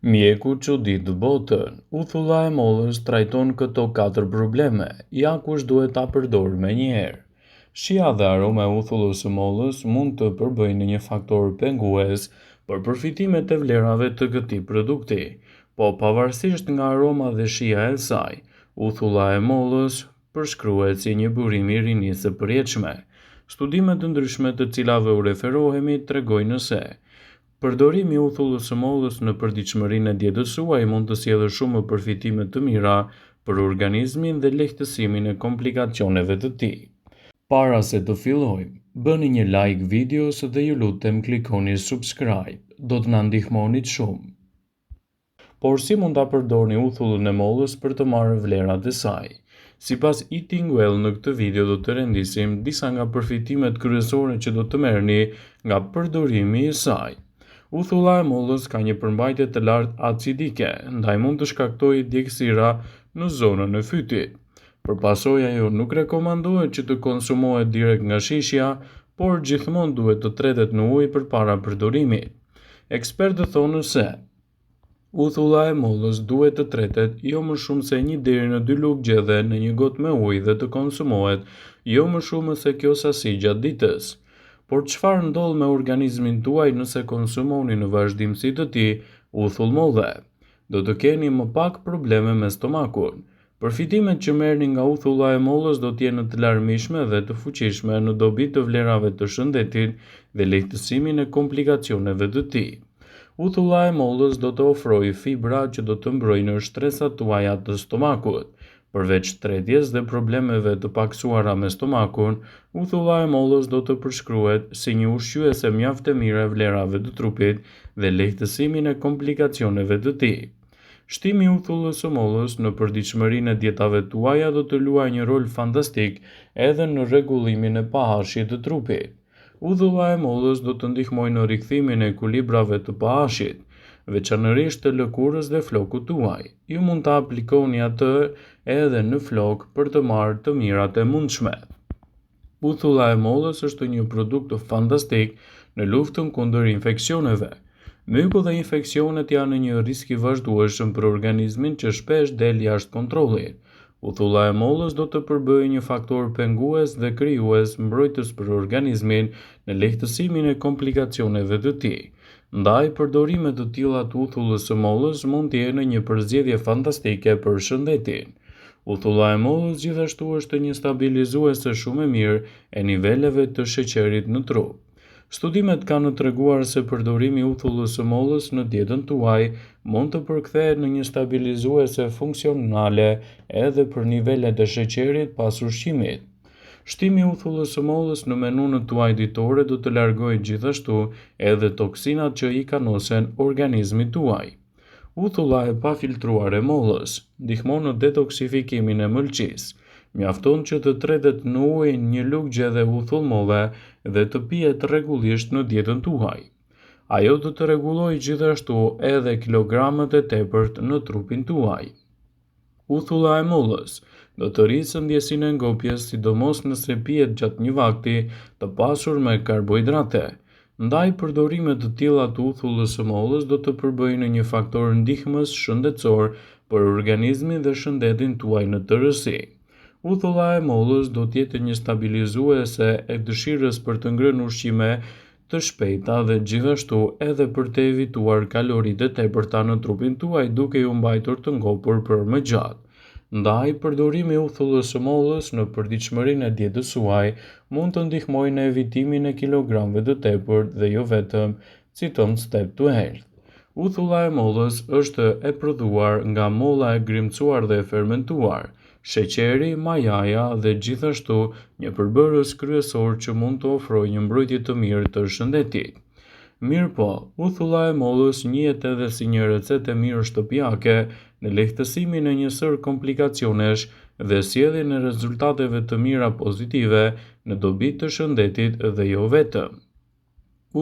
Mjeku çudit botën, Uthulla e mollës trajton këto katër probleme, ja kush duhet ta përdorë menjëherë. Shija dhe aroma e uthullës së mollës mund të përbëjnë një faktor pengues për përfitimet e vlerave të këtij produkti. Po pavarësisht nga aroma dhe shija e saj, uthulla e mollës përshkruhet si një burim i rinisë së përjetshme. Studime të ndryshme të cilave u referohemi tregojnë se Përdorimi i uthullës së mollës në përditshmërinë e dietës suaj mund të sjellë shumë përfitime të mira për organizmin dhe lehtësimin e komplikacioneve të tij. Para se të fillojmë, bëni një like videos dhe ju lutem klikoni subscribe, do të na ndihmonit shumë. Por si mund ta përdorni uthullën e mollës për të marrë vlerat e saj? Sipas Eating Well në këtë video do të rendisim disa nga përfitimet kryesore që do të merrni nga përdorimi i saj. Uthulla e mollës ka një përmbajtje të lartë acidike, ndaj mund të shkaktojë djegsira në zonën e fytit. Për pasojë ajo nuk rekomandohet që të konsumohet direkt nga shishja, por gjithmonë duhet të tretet në ujë përpara përdorimit. Ekspertët thonë se Uthulla e mollës duhet të tretet jo më shumë se një deri në dy lugë gjedhe në një gotë me ujë dhe të konsumohet jo më shumë se kjo sasi gjatë ditës. Por çfarë ndodh me organizmin tuaj nëse konsumoni në vazhdimësi të tij uthull molle? Do të keni më pak probleme me stomakun. Përfitimet që merrni nga uthulla e mollës do të jenë të larmishme dhe të fuqishme në dobi të vlerave të shëndetit dhe lehtësimin e komplikacioneve të tij. Uthulla e mollës do të ofrojë fibra që do të mbrojnë shtresat tuaja të stomakut. Përveç tretjes dhe problemeve të pakësuara me stomakun, uthulla e mollës do të përshkruhet si një ushqyese mjaft e mirë e vlerave të trupit dhe lehtësimin e komplikacioneve të tij. Shtimi i uthullës së mollës në përditshmërinë e dietave tuaja do të luajë një rol fantastik edhe në rregullimin e pH-it të trupit. Uthulla e mollës do të ndihmojë në rikthimin e ekuilibrave të pH-it, veçanërisht të lëkurës dhe flokut tuaj. Ju mund ta aplikoni atë edhe në flokë për të marrë të mirat e mundshme. Uthulla e mollës është një produkt fantastik në luftën kundër infeksioneve. Myku dhe infeksionet janë një risk i vazhdueshëm për organizmin që shpesh del jashtë kontrollit. Uthulla e mollës do të përbëjë një faktor pengues dhe krijues mbrojtës për organizmin në lehtësimin e komplikacioneve të tij. Ndaj, përdorime të tilla të uthullës së mollës mund të jenë një përzgjedhje fantastike për shëndetin. Uthulla e mollës gjithashtu është një stabilizuese shumë e mirë e niveleve të sheqerit në trup. Studimet kanë treguar se përdorimi i uthullës së mollës në dietën tuaj mund të përkthehet në një stabilizuese funksionale edhe për nivelet e sheqerit pas ushqimit. Shtimi i uthullës së mollës në menunë tuaj ditore do të largojë gjithashtu edhe toksinat që i kanosen organizmit tuaj. Uthulla e pafiltruar e mollës ndihmon në detoksifikimin e mëlçisë. Mjafton që të tretet në ujë një lugë gjedhe uthull molle dhe të pihet rregullisht në dietën tuaj. Ajo do të rregullojë gjithashtu edhe kilogramët e tepërt në trupin tuaj. Uthulla e mollës do të rrisë ndjesinë e ngopjes, sidomos nëse pihet gjatë një vakti të pasur me karbohidrate. Ndaj, përdorime të tilla të uthullës së mollës do të përbëjnë një faktor ndihmës shëndetësor për organizmin dhe shëndetin tuaj në tërësi. Uthulla e mollës do të jetë një stabilizuese e dëshirës për të ngrënë ushqime të shpejta dhe gjithashtu edhe për të evituar kaloritë e tepërta në trupin tuaj duke ju mbajtur të ngopur për më gjatë. Ndaj, përdorimi i uthullës së mollës në përditshmërinë e dietës suaj mund të ndihmojë në evitimin e kilogramëve të tepërt dhe jo vetëm, citon Step to Health. Uthulla e mollës është e prodhuar nga molla e grimcuar dhe e fermentuar, sheqeri, majaja dhe gjithashtu një përbërës kryesor që mund të ofrojë një mbrojtje të mirë të shëndetit. Mirëpo, uthulla e mollës njihet edhe si një recetë e mirë shtëpiake në lehtësimin e një sërë komplikacionesh dhe sjelljen e rezultateve të mira pozitive në dobi të shëndetit dhe jo vetëm.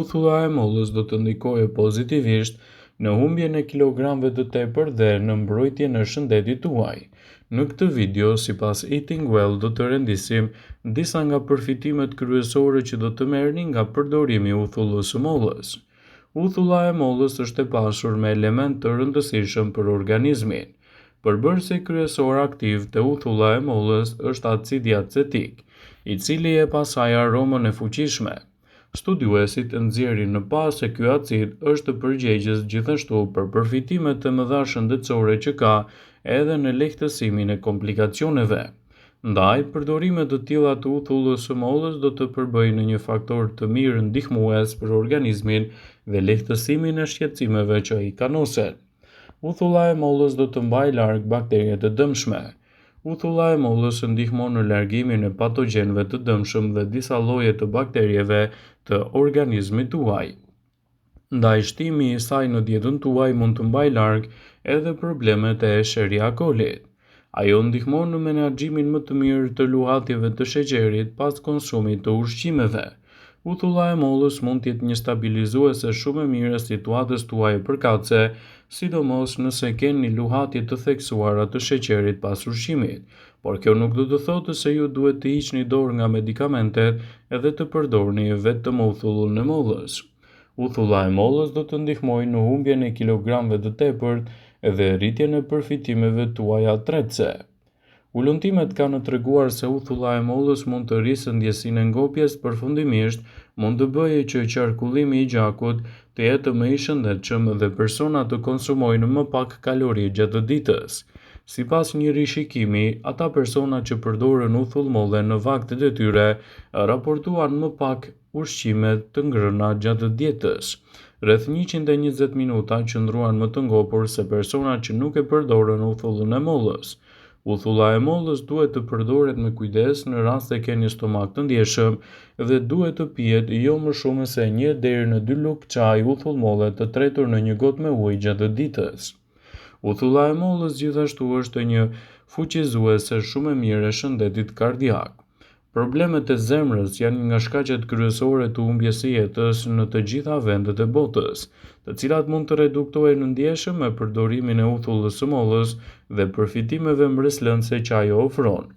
Uthulla e mollës do të ndikojë pozitivisht në humbjen e kilogramëve të tepërt dhe në mbrojtjen e shëndetit tuaj. Në këtë video, sipas Eating Well, do të rendisim disa nga përfitimet kryesore që do të merrni nga përdorimi i uthullës së mollës. Uthulla e mollës është e pasur me elementë të rëndësishëm për organizmin. Përbërësi kryesor aktiv te uthulla e mollës është acidi acetik, i cili i jep asaj aromën e fuqishme. Studiuesit nxjerrin në pah se ky acid është përgjegjës gjithashtu për përfitimet e mëdha shëndetësore që ka edhe në lehtësimin e komplikacioneve. Ndaj, përdorime të tilla të uthullës së mollës do të përbëjnë një faktor të mirë ndihmues për organizmin dhe lehtësimin e shqetësimeve që i kanosen. Uthulla e mollës do të mbajë larg bakteriet e dëmshme. Uthulla e mollës ndihmon në largimin e patogjenëve të dëmshëm dhe disa lloje të bakterieve të organizmit tuaj. Ndaj shtimi i saj në dietën tuaj mund të mbajë larg edhe problemet e Escherichia coli. Ajo ndihmon në menaxhimin më të mirë të luhatjeve të sheqerit pas konsumit të ushqimeve. Uthulla e mollës mund të jetë një stabilizuese shumë e mirë e situatës tuaj përkatëse, sidomos nëse keni luhatje të theksuara të sheqerit pas ushqimit. Por kjo nuk do të thotë se ju duhet të hiqni dorë nga medikamentet edhe të përdorni vetëm uthullën e mollës. Uthulla e mollës do të ndihmojë në humbjen e kilogramëve të tepërt dhe rritjen e përfitimeve tuaja tretëse. Hulumtimet kanë treguar se uthulla e mollës mund të rrisë ndjesinë e ngopjes përfundimisht mund të bëjë që qarkullimi i gjakut të jetë më i shëndetshëm dhe personat të konsumojnë më pak kalori gjatë ditës. Sipas një rishikimi, ata persona që përdorën uthull molle në vaktet e tyre raportuan më pak ushqime të ngrëna gjatë dietës. Rreth 120 minuta qëndruan më të ngopur se personat që nuk e përdorën uthullën e mollës. Uthulla e mollës duhet të përdoret me kujdes në rast se keni stomak të ndjeshëm dhe duhet të pihet jo më shumë se 1 deri në 2 lugë çaj uthull molle të tretur në një gotë me ujë gjatë ditës. Uthulla e mollës gjithashtu është një fuqizuese shumë e mirë e shëndetit kardiak. Problemet e zemrës janë një nga shkaqet kryesore të humbjes së jetës në të gjitha vendet e botës, të cilat mund të reduktohen ndjeshëm me përdorimin e uthullës së mollës dhe përfitimeve mbresëlënëse që ajo ofron.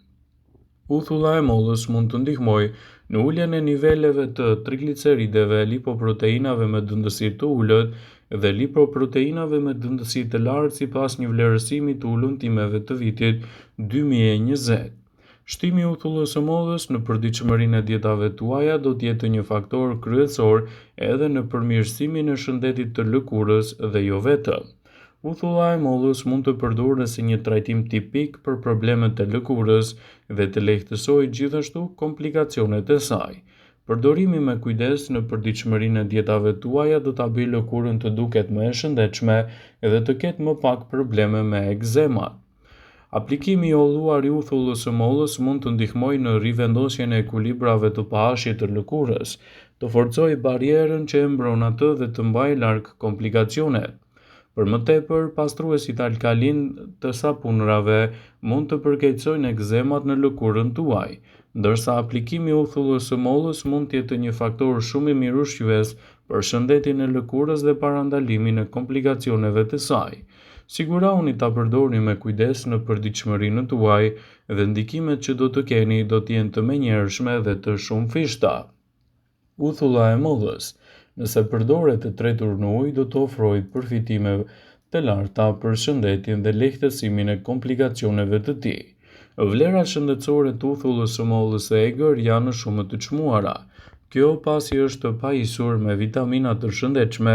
Uthulla e mollës mund të ndihmojë në uljen e niveleve të triglicerideve, lipoproteinave me dendësi të ulët dhe lipoproteinave me dendësi të lartë sipas një vlerësimi të hulumtimeve të vitit 2020. Shtimi i uthullës së mollës në përditshmërinë e dietave tuaja do të jetë një faktor kryesor edhe në përmirësimin e shëndetit të lëkurës dhe jo vetëm. Uthulla e mollës mund të përdoret si një trajtim tipik për problemet e lëkurës dhe të lehtësojë gjithashtu komplikacionet e saj. Përdorimi me kujdes në përditshmërinë e dietave tuaja do ta bëjë lëkurën të duket më e shëndetshme dhe të ketë më pak probleme me ekzemat. Aplikimi i holluar i uthullës së mollës mund të ndihmojë në rivendosjen e ekuilibrave të pH-it të lëkurës, të forcojë barrierën që e mbron atë dhe të mbajë larg komplikacionet. Për më tepër, pastruesit alkalin të sapunërave mund të përkeqësojnë ekzemat në lëkurën tuaj, ndërsa aplikimi i uthullës së mollës mund të jetë një faktor shumë i mirë ushqyes për shëndetin e lëkurës dhe parandalimin e komplikacioneve të saj. Sigurohuni ta përdorni me kujdes në përditshmërinë tuaj dhe ndikimet që do të keni do të jenë të menjëhershme dhe të shumëfishta. Uthulla e mollës, nëse përdoret e tretur në ujë, do të ofrojë përfitime të larta për shëndetin dhe lehtësimin e komplikacioneve të tij. Vlerat shëndetësore të uthullës së mollës së egër janë shumë të çmuara. Kjo pasi është pajisur me vitamina të shëndetshme,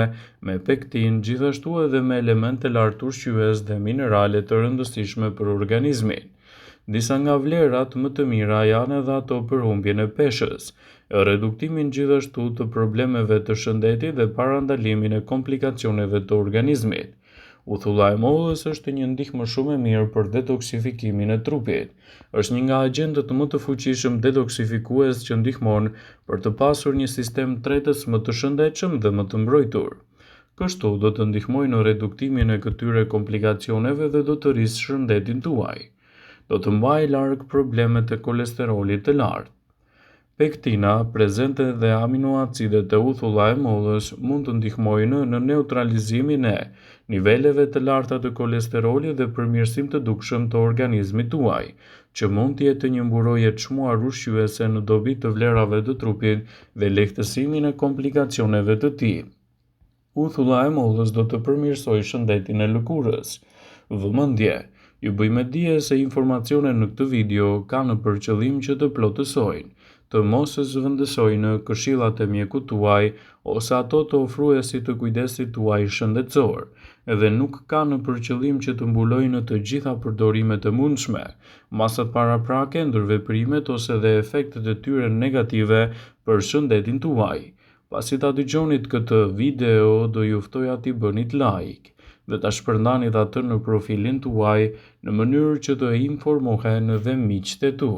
me pektinë, gjithashtu edhe me elementë të lartë ushqyes dhe minerale të rëndësishme për organizmin. Disa nga vlerat më të mira janë edhe ato për humbjen e peshës, reduktimin gjithashtu të problemeve të shëndetit dhe parandalimin e komplikacioneve të organizmit. Uthulla e mollës është një ndihmë shumë e mirë për detoksifikimin e trupit. Është një nga agjentët më të fuqishëm detoksifikues që ndihmon për të pasur një sistem tretës më të shëndetshëm dhe më të mbrojtur. Kështu do të ndihmojë në reduktimin e këtyre komplikacioneve dhe do të rrisë shëndetin tuaj. Do të mbajë larg problemet e kolesterolit të lartë. Pektina, prezente dhe aminoacidet e uthulla e mollës mund të ndihmojnë në neutralizimin e niveleve të larta të kolesterolit dhe përmirësim të dukshëm të organizmit tuaj, që mund të jetë një mburojë e çmuar ushqyese në dobi të vlerave të trupit dhe lehtësimin e komplikacioneve të tij. Uthulla e mollës do të përmirësojë shëndetin e lëkurës. Vëmendje! Ju bëj me dije se informacionet në këtë video kanë për qëllim që të plotësojnë, të mos zëvendësojnë këshillat e mjekut tuaj ose ato të ofruesit të kujdesit tuaj shëndetësor, dhe nuk kanë për qëllim që të mbulojnë të gjitha përdorimet e mundshme, masat paraprake, ndërveprimet ose dhe efektet e tyre negative për shëndetin tuaj. Pasi ta dëgjonit këtë video, do ju ftoja t'i bënit like dhe ta shpërndanit atë në profilin tuaj në mënyrë që të informohen dhe miqtë e tu.